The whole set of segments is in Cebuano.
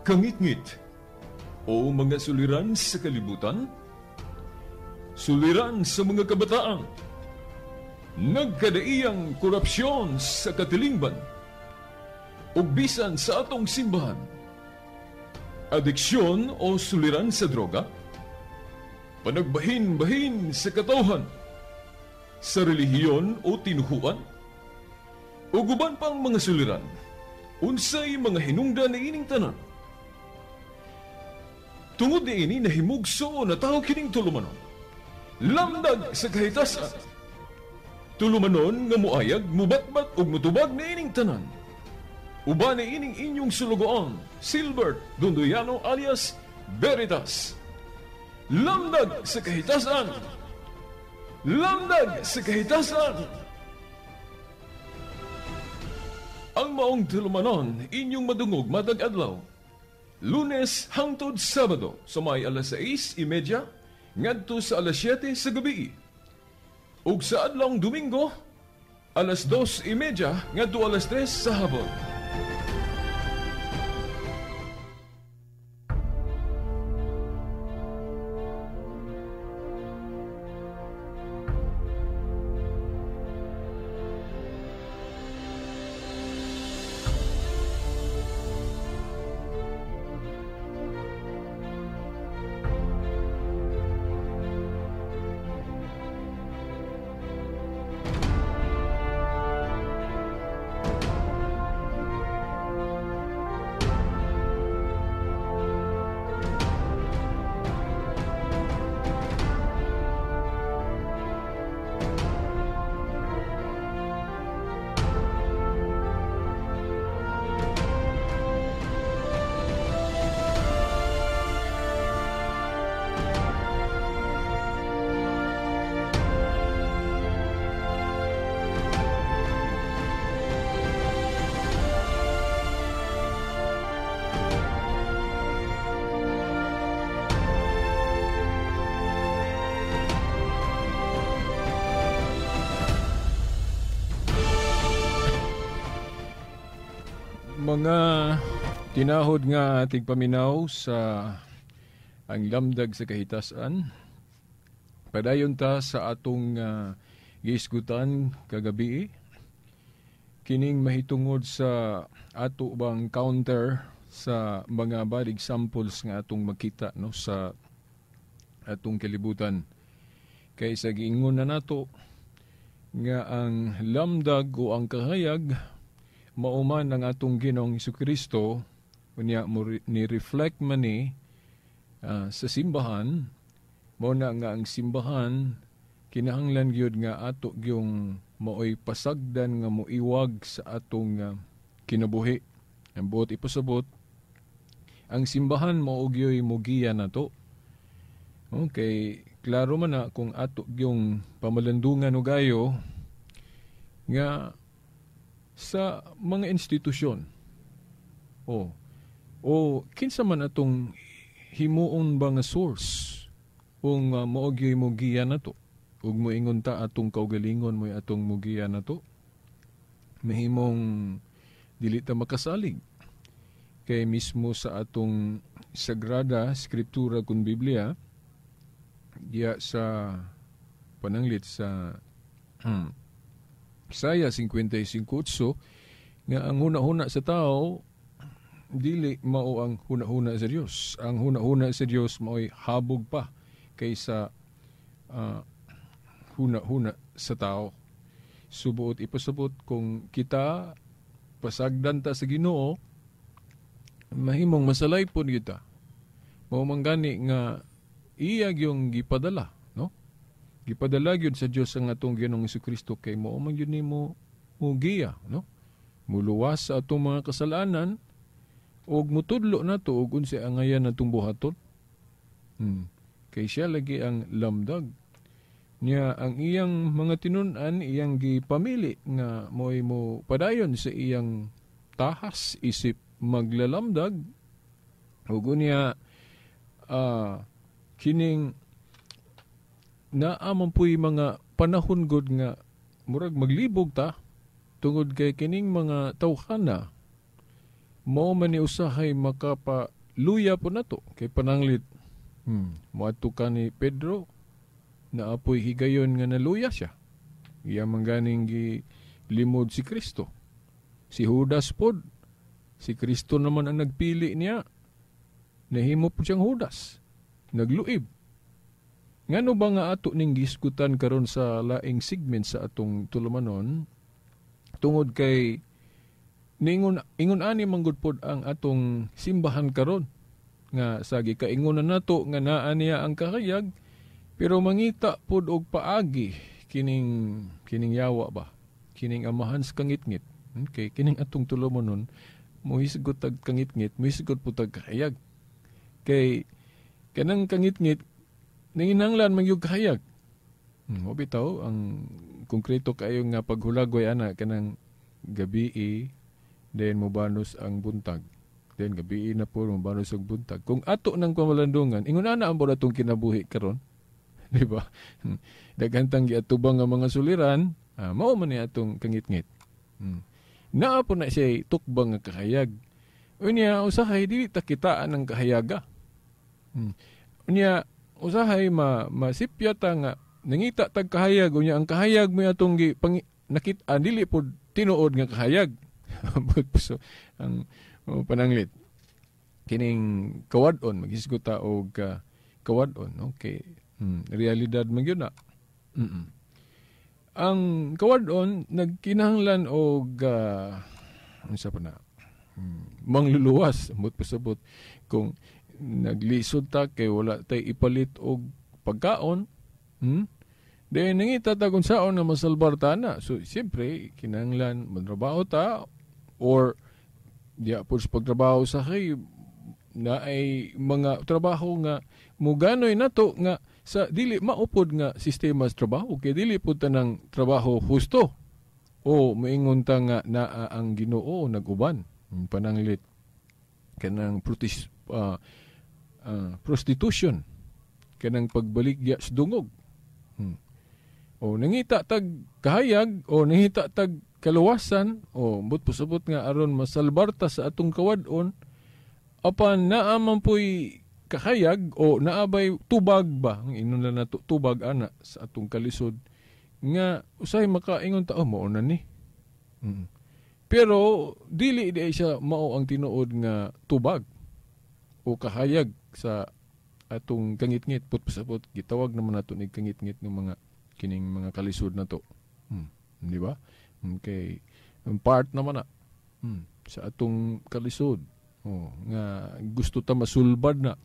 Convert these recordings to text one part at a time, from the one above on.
Kangitngit o mga suliran sa kalibutan, suliran sa mga kabataan, nagkadaiyang korupsyon sa katilingban, ug bisan sa atong simbahan, adiksyon o suliran sa droga, panagbahin-bahin sa katawhan, sa relihiyon o tinuhuan, ug uban pang mga suliran, unsay mga hinungdan niining tanan. Tungod niini nahimugso na tao kining tulumanon. Lamdag sa kahitasan. Tulumanon nga muayag, mubatbat ug mutubag niining tanan. Uban niining inyong sulugoon, Silbert Dondoyano alias Veritas. Lamdag sa kahitasan. Lamdag sa kahitasan. Ang maong tulumanon inyong madungog matag adlaw. Lunes hangtod Sabado sa may alas 6:30 ngadto sa alas 7 sa gabi. Ug sa adlawng Domingo alas 2:30 ngadto alas 3 sa hapon. Mga tinahod nga tigpaminaw sa ang lamdag sa kahitasan, padayon ta sa atong giisgutan kagabi, kining mahitungod sa ato bang counter sa mga bad examples nga atong makita, no, sa atong kalibutan. Kay sa giingon na nato nga ang lamdag o ang kahayag mauman ang atong Ginoong Hesukristo, unya ni-reflect man ni sa simbahan, mao na nga ang simbahan kinahanglan gyud nga ato gyung maoy pasagdan nga moiwag sa atong kinabuhi. Ang buot ipasabot, ang simbahan mao gyoy mogiya nato. Okay, klaro man na kung ato gyung pamalandungan og ayo nga sa mga institusyon o kinsa man atong himuon ba nga source kung mao gyoy mogiya nato ug moingon ta atong kaugalingon mo'y atong mogiya nato, mahimong dili ta makasalig kay mismo sa atong Sagrada Skriptura kun Biblia diya sa pananglit sa Isaiah 55:8 nga ang huna-huna sa tao dili mao ang huna-huna sa Dios. Ang huna-huna sa Dios mao'y habog pa kaysa huna-huna sa tao. Subuot ipasabot kung kita pasagdan ta sa Ginoo, mahimong masalay pud kita. Mao man gani nga iya gyung gipadala, no? Gipadala gyud sa Dios ang atong Ginoong Hesukristo kay mao man gyud nimo mugiya, no? Muluwas sa atong mga kasalanan ug mutudlo nato og unsay angayan natong buhaton. Kay siya lagi ang lamdag niya, ang iyang mga tinun-an iyang gipamili nga mo'y mo padayon sa iyang tahas isip maglalamdag ug unya kining naa man puy mga panahon gud nga murag maglibog ta tungod kay kining mga tawhana Mao man ni usahay makapaluya po nato kay pananglit moadto ka ni Pedro, naapoy higayon nga naluya siya. Iya man ganing gilimod si Kristo. Si Judas pod, si Kristo naman ang nagpili niya. Nahimo po siyang Judas. Nagluib. Ngano ba nga ato ning gisgutan karon sa laing segment sa atong tulumanon? Tungod kay ningon ingon ani manggod pod ang atong simbahan karon nga sa gikaingonan nato nga naa niya ang kahayag, pero mangita pod og paagi kining kining yawa ba, kining amahan sa kangitngit. Okay, kining atong tulumanon mohisgot tag kangitngit, mohisgot pud tag kahayag. Kay kanang kangitngit nanginahanglan man gyud kahayag. Mo bitaw ang konkreto kayo nga paghulagoy ana kanang gabii, then mobanos ang buntag. Then gabii na po mobanos ang buntag. Kung ato nang pamalandungan, ingon ana ang atong kinabuhi karon. Di ba? Daghan tang giatubang nga mga suliran, mao man ni atong kangitngit. Naa po na siya tukbang nga kahayag. Unya usahay dili ta kitaan ang kahayaga. Unya usahay masipya ta nga nangita tag kahayag, unya ang kahayag mo atong nakit-an dili pod tinuod nga kahayag. So, ang pananglit kining kawad-on, maghisgot ta og kawad-on, okay. Realidad man gyud na. Ang kawad-on nagkinahanglan og unsa pa na, mangluluwas, amot pasabot kung naglisod ta kay wala tay ipalit og pagkaon, then nangita ta kung saon na masalbar ta na. So siyempre kinahanglan magtrabaho ta, or diya po sa pagtrabaho sa kay na ay mga trabaho nga muganoy nato nga sa dili maupod nga sistema sa trabaho, kay dili pud tanang trabaho husto o moingon ta nga naa ang Ginoo nag-uban. Pananglit kanang prostitution, kanang pagbaligya sa dungog. O nangita tag kahayag o nangita tag kaluwasan o but pasabot nga aron masalbar ta sa atong kawad-on, apan naa man po'y kahayag o naabay tubag ba, ang inon lang nato tubag ana sa atong kalisod nga usahay makaingon ta, oh, mao na ni. Pero dili di siya mao ang tinuod nga tubag o kahayag sa atong kangitngit. Put pasabot gitawag naman nato ni kangitngit ng mga kining mga kalisod na to. Di ba? Okay, ang part naman na sa atong kalisod. Oh, nga gusto ta masulbad na.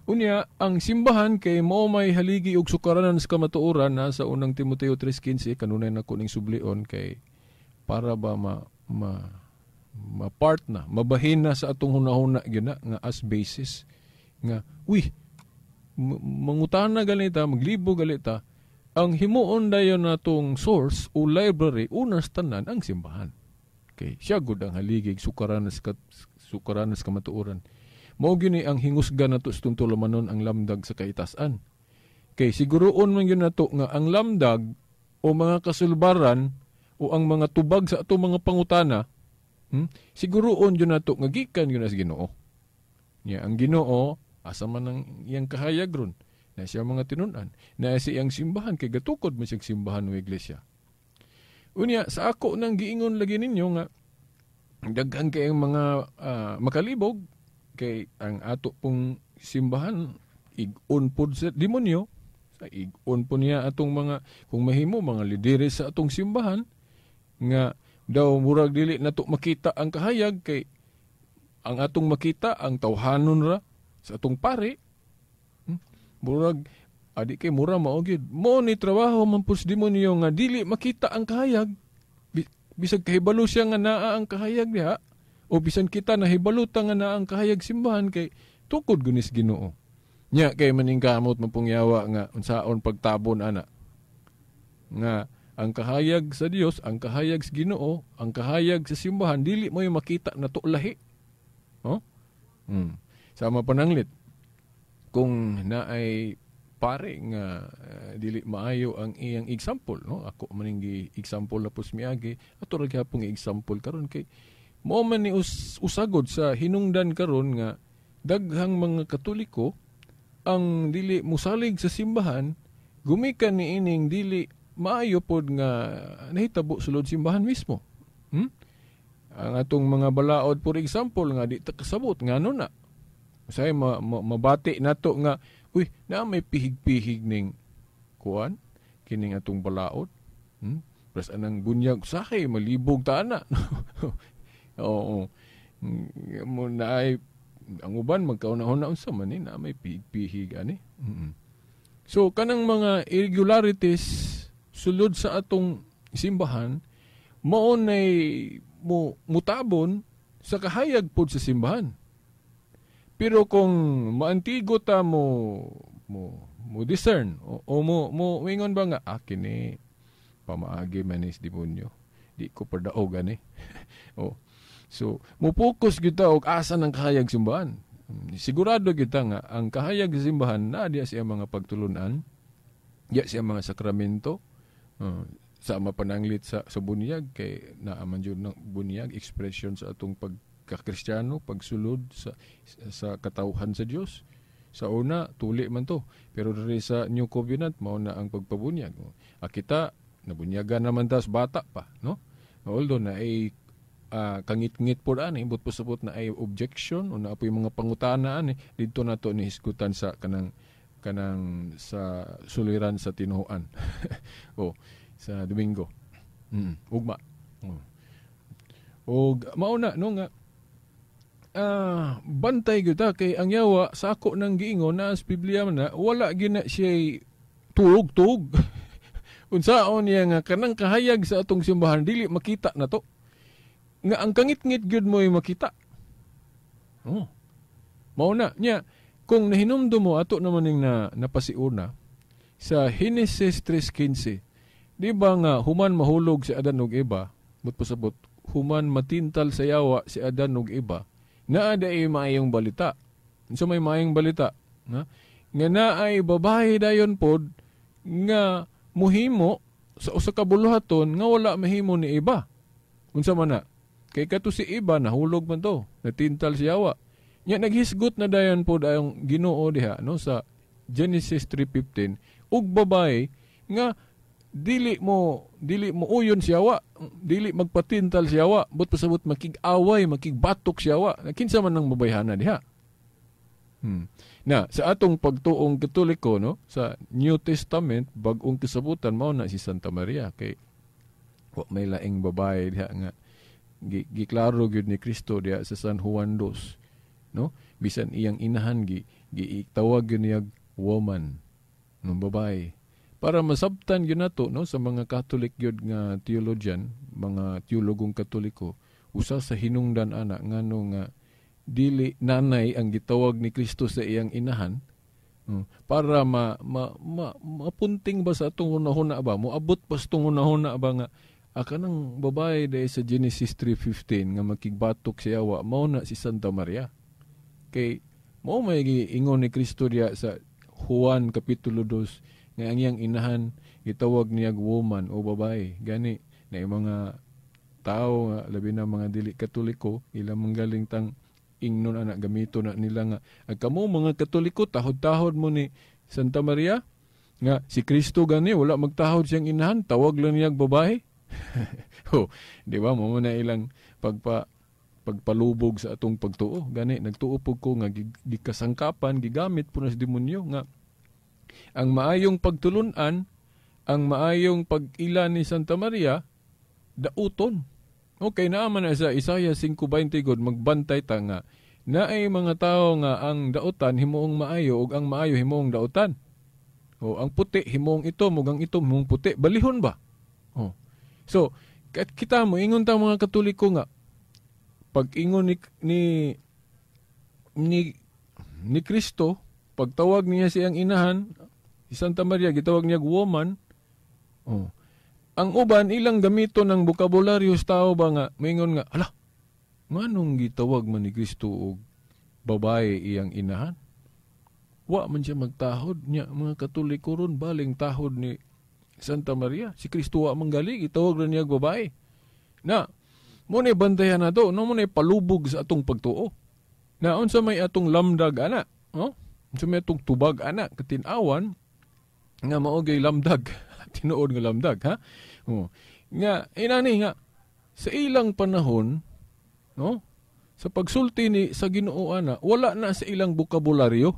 Unya, ang simbahan kay mao may haligi og sukaranan sa kamatuoran na sa unang Timoteo 3:15, kanunay nako ning sublion kay para ba ma ma ma-part na, mabahin na sa atong hunahuna gyud na nga as basis nga uy mangutana ganita, maglibo ganita, ang himuon dayon natong source o library una sa tanan ang simbahan. Okay, siya gud ang haligig sukaranan sa kamatuoran. Mao gyud ni ang hingusgan nato sa tulumanon ang lamdag sa kahitasan. Kay siguroon man gyud nato nga ang lamdag o mga kasulbaran o ang mga tubag sa atong mga pangutana, siguroon gyud nato nga gikan gyud na sa Ginoo. Nya ang Ginoo asa man ang iyang kahayag ron, na siya mga tinun-an, na siya iyang simbahan kay gatukod man siyang simbahan o iglesia. Unya sa ako nang giingon lagi ninyo nga daghan kay ang mga makalibog kay ang ato pong simbahan ig-on pod sa demonyo, sa ig-on po niya atong mga kung mahimo mga lideres sa atong simbahan nga daw murag dili nato makita ang kahayag kay ang atong makita ang tawhanon ra sa atong pare. Murag adi kay mura mao gyud mo ni trabaho man pud sa demonyo nga dili makita ang kahayag. Bisag kahibalo siya nga naa ang kahayag diha o bisan kita nahibalo ta nga naa ang kahayag simbahan kay tukod gunis Ginoo. Nya kay maningkamot mapungyawa nga unsaon pagtabon ana nga ang kahayag sa Dios, ang kahayag sa Ginoo, ang kahayag sa simbahan dili mo yung makita na to lahi. Oh? Sama pananglit kung naay pare nga dili maayo ang iyang example, no? Ako maning gi example na pus miagi, ato ra gyapon example karon kay Mao man ni usagod sa hinungdan karon nga daghang mga Katoliko ang dili musalig sa simbahan gumikan niining dili maayo pod nga nahitabo sulod simbahan mismo. Ang atong mga balaod, for example, nga di ta kasabot ngano na. Usahay mabati nato nga uy, na may pihig-pihig ning kuan kining atong balaod. Plus anang bunyag usahay malibog ta ana. Oo. Mo na ay ang uban magkauna-una unsa man ni na may pihig-pihig ani. So kanang mga irregularities sulod sa atong simbahan mao nay mo mutabon sa kahayag pod sa simbahan. Pero kung maantigo ta mo mo mo discern o mo mo ingon ba nga kini pamaagi man ni demonyo, di ko padaog ani. O so mo focus kita og asa ng kahayag simbahan. Sigurado kita nga ang kahayag sa simbahan naa diya siya mga pagtulunan, diya siya mga sakramento, sa mapananglit sa bunyag kay naa man jud ng bunyag expression sa atong pagkakristyano, pagsulod sa katawhan sa Dios. Sa una tuli man to, pero diri sa New Covenant mao na ang pagpabunyag. Kita nabunyagan naman tas bata pa, no? Although na ay kangit-ngit po ani, but pasabot na ay objection o na po yung mga pangutana ani didto na to ni hisgutan sa kanang sa suliran sa tinuoan. O sa Domingo. Ugma. Og mao na no nga bantay gyud ta kay ang yawa sa ako nang giingon na sa Biblia man na wala gyud na siya tuog-tuog. Unsaon niya nga kanang kahayag sa atong simbahan dili makita na to. Nga ang kangit-ngit gyud mo'y makita. Oh. Mao na nya kung nahinumdum mo ato naman ning na napasiuna sa Henesis 3:15. Di ba nga human mahulog si Adan ug Eva, but pasabot human matintal sa yawa si Adan ug Eva, naa day maayong balita. Unsa may maayong balita? Na? Nga naay babae dayon pod nga muhimo sa usa ka buluhaton nga wala mahimo ni Eva. Unsa man na? Kay kato si Eva nahulog man to, natintal si yawa. Nya naghisgot na dayon pod ang Ginoo diha no sa Genesis 3:15 ug babae nga dili mo uyon siya wa, dili magpatintal siya wa, but pasabot makig-away, makigbatok siya wa. Kinsa man ang babayhana diha? Na sa atong pagtuong Katoliko no, sa New Testament bag-ong kasabutan mao na si Santa Maria kay wa may laing babae diha nga giklaro gyud ni Kristo diha sa San Juan 2 no, bisan iyang inahan gitawag gyud niya woman no, babae. Para masabtan gyud nato no sa mga Catholic gyud nga theologian, mga teologong Katoliko, usa sa hinungdan ana ngano nga dili nanay ang gitawag ni Kristo sa iyang inahan, para mapunting ba sa atong hunahuna ba, moabot pa sa atong hunahuna ba nga kanang babae dahil sa Genesis 3:15 nga makigbatok siya wa mao na si Santa Maria. Kay mao may giingon ni Kristo diya sa Juan kapitulo 2 nga ang iyang inahan gitawag niya woman o babae. Gani na yung mga tao nga labi na mga dili Katoliko ilang manggaling tang ingnon anak gamito na nila nga ag kamo mga Katoliko tahod-tahod mo ni Santa Maria nga si Kristo gani wala magtahod siyang inahan, tawag lang niya babae. Oh, di ba mo na ilang pagpalubog sa atong pagtuo. Gani nagtuo pug ko nga gikasangkapan gigamit po na sa demonyo nga ang maayong pagtulunan, ang maayong pag-ila ni Santa Maria, dauton. Okay, naaman na sa Isaiah 5:20 god magbantay ta nga naay mga tawo nga ang dautan himuong maayo ug ang maayo himuong dautan. O ang puti himuong itom ug ang itom himuong puti, balihon ba? O. So, kita mo ingon ta mga Katoliko nga pag ingon ni Kristo, pagtawag niya siyang inahan, si Santa Maria gitawag niya woman. Oh. Ang uban ilang gamito ng bokabularyo sa tao ba nga maingon nga ala nganong gitawag man ni Kristo og babae iyang inahan? Wa man siya magtahod niya mga Katoliko ron baling tahod ni Santa Maria. Si Kristo wa man gali gitawag ra niya babae. Na Mo na bantayan nato, no, mo na palubog sa atong pagtuo. Na unsa may atong lamdag ana, no? Unsa may atong tubag ana katin-awan nga mao gyud lamdag, tinuod nga lamdag, ha? Oh. Nga inani nga sa ilang panahon, no? Sa pagsulti ni sa Ginoo ana, wala na sa ilang bokabularyo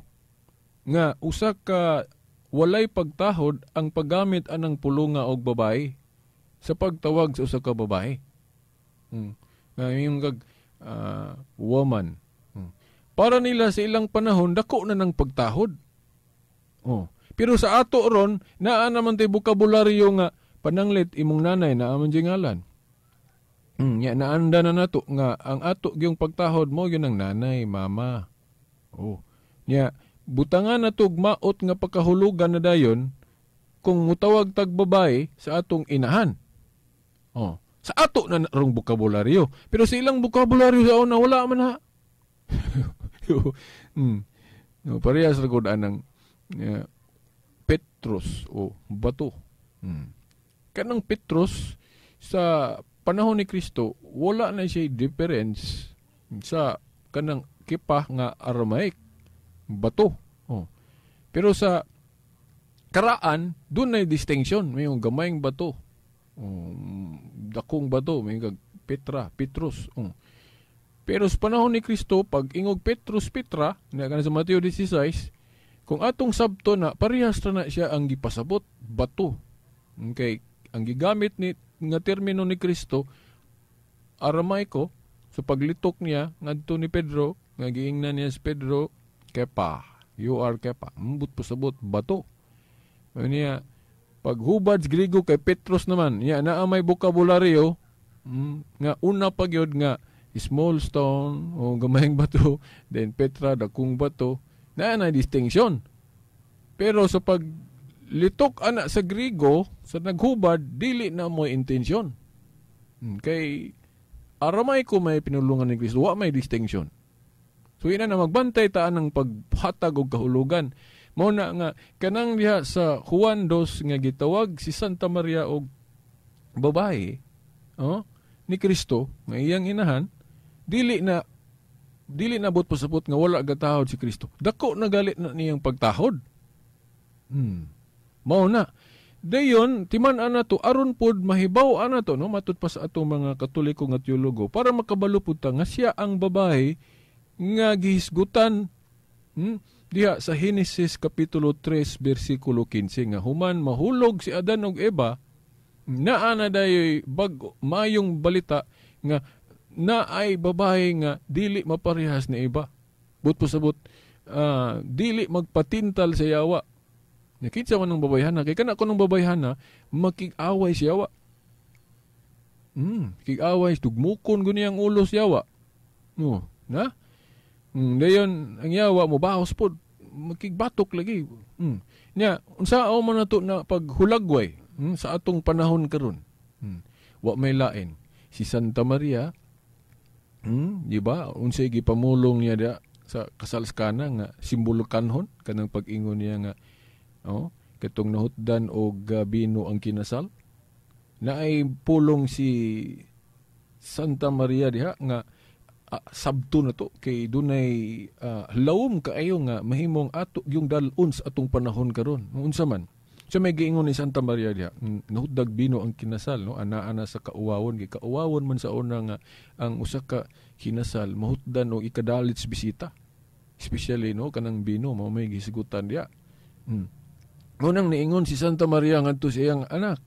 nga usa ka walay pagtahod ang paggamit anang pulunga og babae sa pagtawag sa usa ka babae. Nga yung kag woman. Para nila sa ilang panahon dako na ng pagtahod. Oh. Pero sa ato ron naa naman tay bokabularyo nga pananglit imong nanay naa man di ngalan. Nya naanda na nato nga ang ato gyung pagtahod mo gyud ang nanay, mama. Oh. Nya butangan na tug maot nga pagkahulugan na dayon kung mutawag tag babae sa atong inahan. Oh. Sa ato na rong bokabularyo. Pero sa ilang bokabularyo sa una wala man ha. No, parehas ra gud anang Petros o bato. Kanang Petros sa panahon ni Kristo wala na siya difference sa kanang kipa nga Aramaic bato. Oh. Pero sa karaan doon na distinction, may yung gamayng bato. Oh, dakong bato, may kag Petra, Petros. Oh. Pero sa panahon ni Kristo, pag ingog Petros Petra, na kana sa Mateo 16, kung atong sabto na parehas ra na siya ang gipasabot, bato. Okay, ang gigamit ni nga termino ni Kristo Aramaiko sa paglitok niya ngadto ni Pedro, nga giingnan niya si Pedro, Kepa, you are Kepa. Ambot pasabot bato. Niya paghubad sa Griego kay Petros naman, niya naa may bokabularyo nga una pa gyud nga small stone o gamayng bato, then Petra dakong bato, naa na distinction. Pero sa paglitok ana sa Griego sa naghubad, dili na mo intensyon. Kay Aramaiko may pinulungan ni Kristo, wa may distinction. So ina na magbantay ta anang paghatag og kahulugan. Mao na nga kanang diha sa Juan 2 nga gitawag si Santa Maria og babae, oh, ni Kristo nga iyang inahan, dili na bot pasabot nga wala gatahod si Kristo. Dako na galit na niyang pagtahod. Mao na. Dayon timan-an nato aron pod mahibaw ana to, no, matud pa sa atong mga Katoliko nga teologo para makabalo pud ta nga siya ang babae nga gihisgutan diha sa Henesis kapitulo 3 bersikulo 15 nga human mahulog si Adan ug Eva, naa na dayoy bag maayong balita nga naay babae nga dili maparehas ni Eva. But pasabot dili magpatintal sa yawa. Nakita ko ng babayhana, kay kana ko ng babayhana, makig-away siya yawa. Makig-away, tugmukon guni ang ulo siya yawa. No, na? Dayon, ang yawa mo, bahos po, makigbatok lagi. Nya, unsa man nato na paghulagway sa atong panahon karon. Wa may lain. Si Santa Maria, di ba? Unsay gipamulong niya da sa kasalskana nga simbolo kanhon kanang pag-ingon niya nga oh, katong nahutdan og bino ang kinasal. Naay pulong si Santa Maria diha nga sabto na to kay dunay lawom kaayo nga mahimong ato yung dal-on sa atong panahon karon. Unsa man? So may giingon ni Santa Maria diha, nahutdag bino ang kinasal, no, ana-ana sa kauwawon, kay kauwawon man sa una nga ang usa ka kinasal mahutdan og ikadalit sa bisita. Especially no kanang bino mao may gisigutan diha. Unang niingon si Santa Maria ngadto sa iyang anak.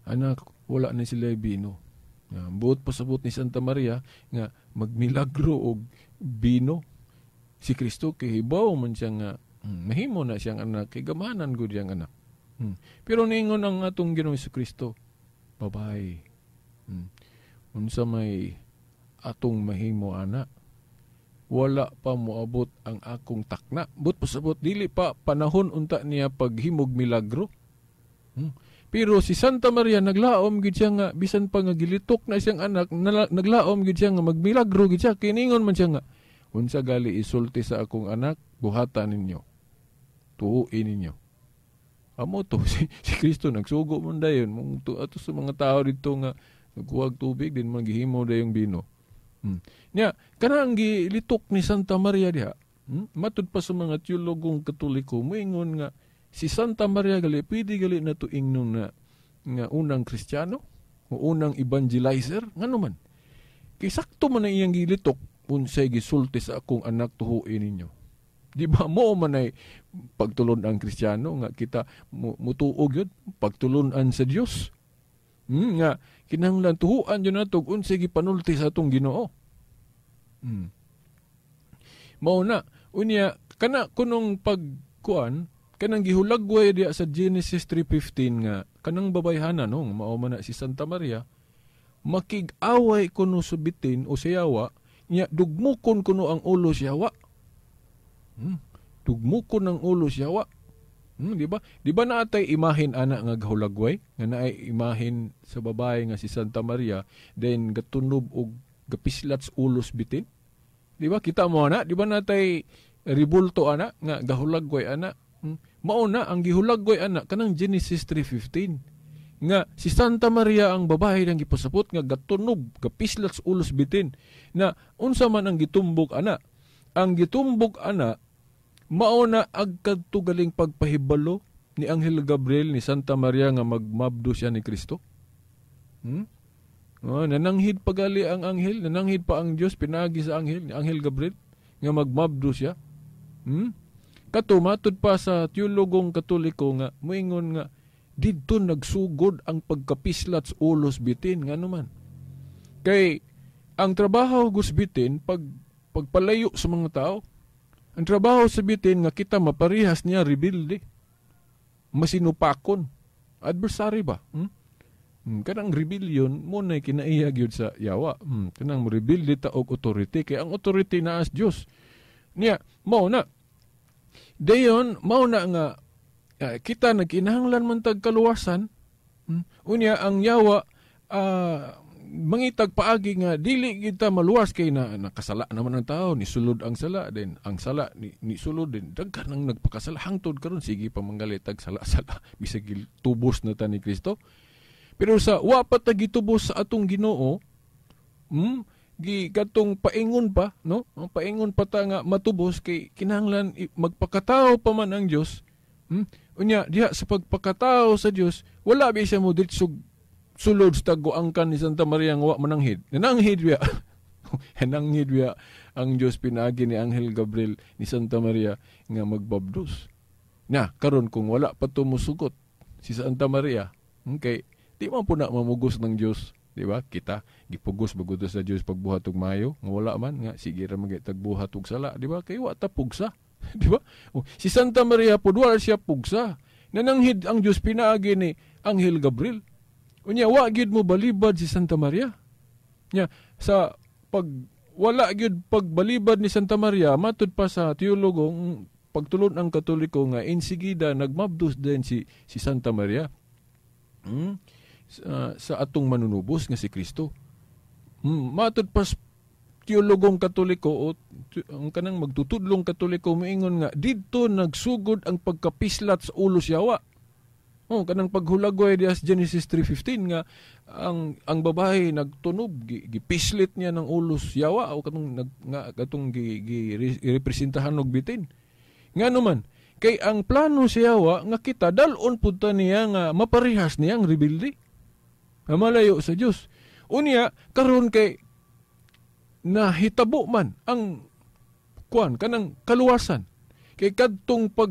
Anak, wala na sila bino. Buot pasabot ni Santa Maria nga magmilagro og bino si Kristo kay hibaw man siya nga mahimo na siyang anak kay gamanan gud siyang anak. Pero niingon ang atong Ginoong Kristo, babae, unsa may atong mahimo ana? Wala pa moabot ang akong takna. But pasabot dili pa panahon unta niya paghimog milagro. Pero si Santa Maria naglaom gid siya nga bisan pa nga gilitok na siyang anak, naglaom gid siya nga magmilagro gid siya. Kiningon man siya nga unsa gali isulti sa akong anak, buhata ninyo. Tuuin ninyo. Amo to si Kristo nagsugo man dayon mong ato sa mga tao dito nga Nagkuhag tubig din man gihimo dayong bino. Nya kanang gilitok ni Santa Maria diha. Matud pa sa mga teologong Katoliko moingon nga si Santa Maria gali pwede gali nato ingnon na nga unang Kristiyano o unang evangelizer, ngano man kay sakto man ang iyang gilitok, unsay gisulti sa akong anak tuhuin ninyo. Di ba mo man ay pagtulon ang Kristiyano nga kita mutuo gyud pagtulon-an sa Dios. Nga kinahanglan tuhuan gyud nato unsay gipanulti sa atong Ginoo. Mao na unya kana kunong pagkuan kanang gihulagway diya sa Genesis 3:15 nga kanang babayhana no mao man na si Santa Maria makig-away kuno sa bitin o sa yawa nya dugmukon kuno ang ulo sa yawa. Dugmukon ang ulo sa yawa. Di ba? Di ba naatay imahin ana nga gahulagway nga naay imahin sa babae nga si Santa Maria then gatunob og gapislat sa ulos bitin? Di ba? Kita mo ana, di ba natay ribulto ana nga gahulagway ana? Mao na ang gihulagway ana kanang Genesis 3:15 nga si Santa Maria ang babae nang gipasabot nga gatunob gapislat sa ulos bitin na unsa man ang gitumbok ana? Ang gitumbok ana mao na agkadto galing pagpahibalo ni Anghel Gabriel ni Santa Maria nga magmabdo siya ni Kristo. Oh, nananghid pa gali ang anghel, nananghid pa ang Dios pinaagi sa anghel ni Anghel Gabriel nga magmabdo siya. Kato matud pa sa teologong Katoliko nga moingon nga didto nagsugod ang pagkapislat sa ulos bitin, ngano man. Kay ang trabaho gusbitin pagpalayo sa mga tao. Ang trabaho sa bitin nga kita maparihas niya rebelde. Masinupakon. Adversary ba? Kanang rebellion mo na kinaiya gyud sa yawa. Kanang rebelde ta og authority kay ang authority naa sa Dios. Niya mao na. Dayon mao na nga kita nagkinahanglan man tag kaluwasan. Unya ang yawa mangitag paagi nga dili kita maluwas kay na nakasala naman ang tao, ni sulod ang sala din, ang sala ni sulod din, daghan ang nagpakasala hangtod karon sige pa manggalit tag sala-sala bisag tubos na ta ni Kristo. Pero sa wa pa ta gitubos sa atong Ginoo, gi katong paingon pa, no? Ang paingon pa ta nga matubos kay kinahanglan magpakatao pa man ang Dios. Unya diha sa pagpakatao sa Dios, wala ba siya mo diretso sulod sa taguangkan ni Santa Maria nga wa mananghid. Nananghid biya. Nananghid biya ang Dios pinaagi ni Anghel Gabriel ni Santa Maria nga magbabdos. Na karon kung wala pa to musugot si Santa Maria, okay, di man po na mamugos ng Dios, di ba? Kita gipugos bagud sa Dios pagbuhat og maayo, nga wala man nga sige ra magay tagbuhat og sala, di ba? Kay wa ta pugsa, di ba? Si Santa Maria pud wala siya pugsa. Nananghid ang Dios pinaagi ni Anghel Gabriel. Unya wa gyud mo balibad si Santa Maria. Nya sa pag wala gyud pagbalibad ni Santa Maria matud pa sa teologong pagtulon ang Katoliko nga insigida nagmabdos din si Santa Maria. Sa atong manunubos nga si Kristo. Matud pa teologong Katoliko o ang kanang magtutudlong Katoliko moingon nga didto nagsugod ang pagkapislat sa ulo sa yawa. Oh, kanang paghulagway diya sa Genesis 3:15 nga ang babae nagtunob, gipislit niya ng ulos yawa o katong nga katong gi representahan og bitin. Ngano man kay ang plano sa yawa nga kita dal-on pud ta niya nga maparehas niya ang rebelde. Nga malayo sa Dios. Unya karon kay nahitabo man ang kuan kanang kaluwasan. Kay kadtong pag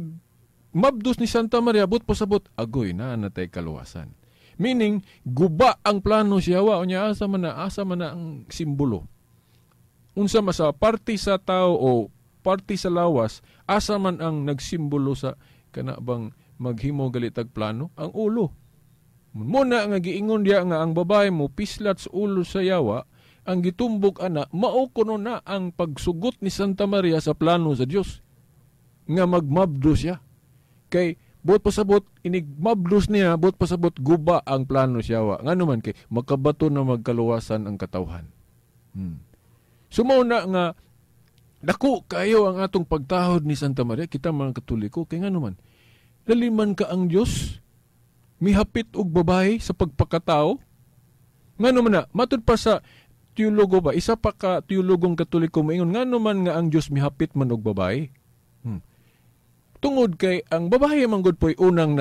mabdos ni Santa Maria but pasabot agoy na natay kaluwasan. Meaning guba ang plano siya wa unya asa man na ang simbolo. Unsa man sa parte sa tao o parte sa lawas, asa man ang nagsimbolo sa kana bang maghimo galitag plano? Ang ulo. Muna nga giingon diya nga ang babae mo pislat sa ulo sa yawa, ang gitumbok ana mao kuno na ang pagsugot ni Santa Maria sa plano sa Dios nga magmabdo siya. Kay buot pasabot inig mabdos niya, buot pasabot guba ang plano siya wa. Ngano man kay makabato na magkaluwasan ang katawhan. Sumaw na nga dako kayo ang atong pagtahod ni Santa Maria kita mga Katoliko kay ngano man laliman ka ang Dios mihapit og babae sa pagpakatao. Ngano man na, matud pa sa teologo ba, isa pa ka teologong Katoliko moingon ngano man nga ang Dios mihapit man og babae. Tungod kay ang babae man gud po'y unang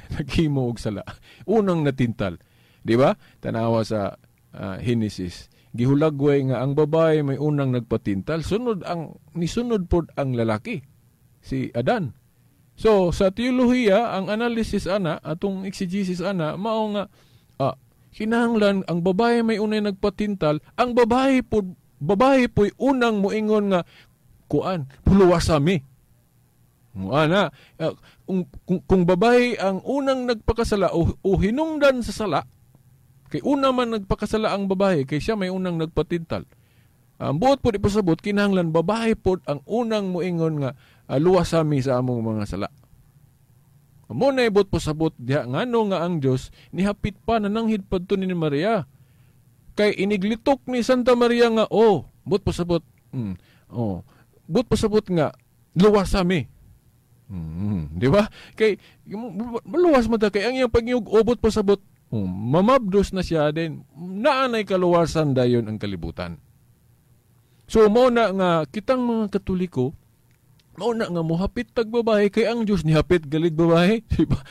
naghimo og sala, unang natintal. Di ba? Tanawa sa Genesis. Gihulagway nga ang babae may unang nagpatintal, sunod ang nisunod pod ang lalaki, si Adan. So sa teolohiya, ang analysis ana, atong exegesis ana, mao nga kinahanglan ang babae may unay nagpatintal, ang babae po'y unang moingon nga kuan, puluwasa mi. Ana, kung babae ang unang nagpakasala o hinungdan sa sala, kay una man nagpakasala ang babae, kay siya may unang nagpatintal. Ang buot po ipasabot, kinahanglan babae po ang unang moingon nga luwas mi sa among mga sala. Mo na ibot pasabot diha ngano nga ang Dios nihapit pa nananghid padto ni Maria. Kay iniglitok ni Santa Maria nga oh, buot pasabot. Oh, buot pasabot nga luwas mi. Di ba? Kay maluwas man ta kay ang iyang pagyug obot pasabot, mamabdos na siya din naanay kaluwasan dayon ang kalibutan. So mao na nga kitang mga Katoliko, mao na nga mohapit tag babae kay ang Dios nihapit galig babae, di ba?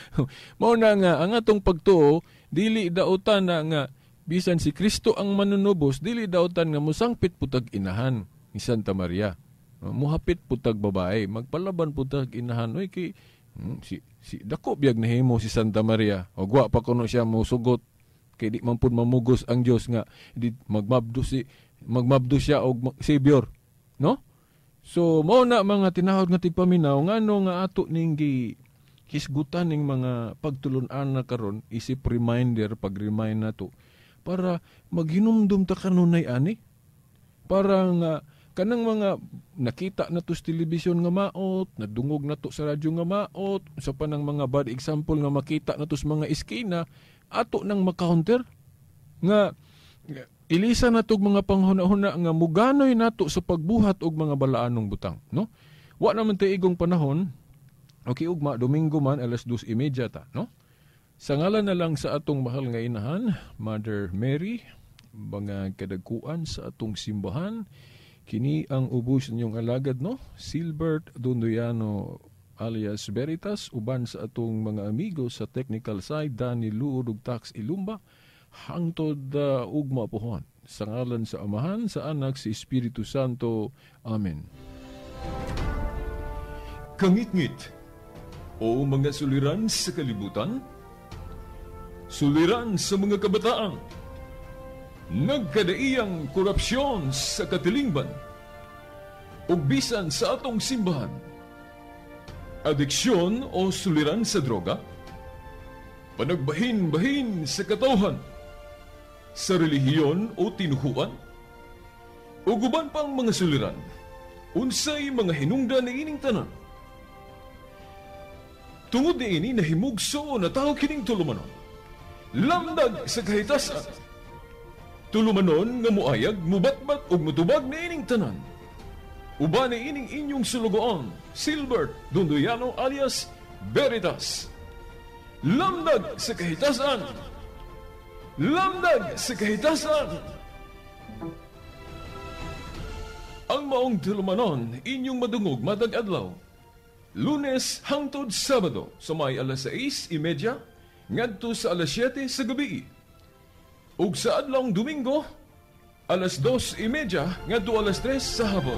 Mao na nga ang atong pagtuo dili daotan na nga bisan si Kristo ang manunubos, dili daotan nga mosangpit putag inahan ni Santa Maria. Mohapit putag babae, magpalaban putag inahan oy kay si dako biyag nahimo si Santa Maria. Og wa pa kuno siya mosugot kay di man pud mamugos ang Dios nga di magmabdo siya og savior, no? So mao na mga tinahod nga tigpaminaw ngano nga ato ning hisgutan ning mga pagtulun-an na karon isip reminder, pag-remind nato para maghinumdum ta kanunay ani, para nga kanang mga nakita nato sa telebisyon nga maot, nadungog nato sa radyo nga maot, sa panang mga bad example nga makita nato sa mga eskina, ato nang makaunter nga ilisa natog mga panghuna-huna nga muganoy nato sa pagbuhat og mga balaanong butang, no? Wa naman tay igong panahon. Okay, ugma Domingo man 2:30 ta, no? Sa ngalan na lang sa atong mahal nga inahan, Mother Mary, mga kadagkuan sa atong simbahan, kini ang ubos ninyong alagad, no? Silbert Dondoyano alias Veritas, uban sa atong mga amigo sa technical side, Danny Luod ug Tax Ilumba, hangtod ugma pohon. Sa ngalan sa Amahan, sa Anak, sa Espiritu Santo. Amen. Kangitngit o mga suliran sa kalibutan, suliran sa mga kabataan, nagkadaiyang korupsyon sa katilingban, ug bisan sa atong simbahan, adiksyon o suliran sa droga, panagbahin-bahin sa katawhan, sa relihiyon o tinuhuan, ug uban pang mga suliran, unsay mga hinungdan niining tanan. Tungod niini nahimugso na tao kining tulumanon, lamdag sa kahitasan. Tulumanon nga muayag, mubatbat ug mutubag niining tanan. Uban niining inyong sulugoon, Silbert Dondoyano alias Veritas. Lamdag sa kahitasan. Lamdag sa kahitasan. Ang maong tulumanon inyong madungog matag adlaw, Lunes hangtod Sabado sa may 6:30 ngadto sa 7:00 sa gabi. Ug sa adlawng Domingo 2:30 ngadto 3:00 sa hapon.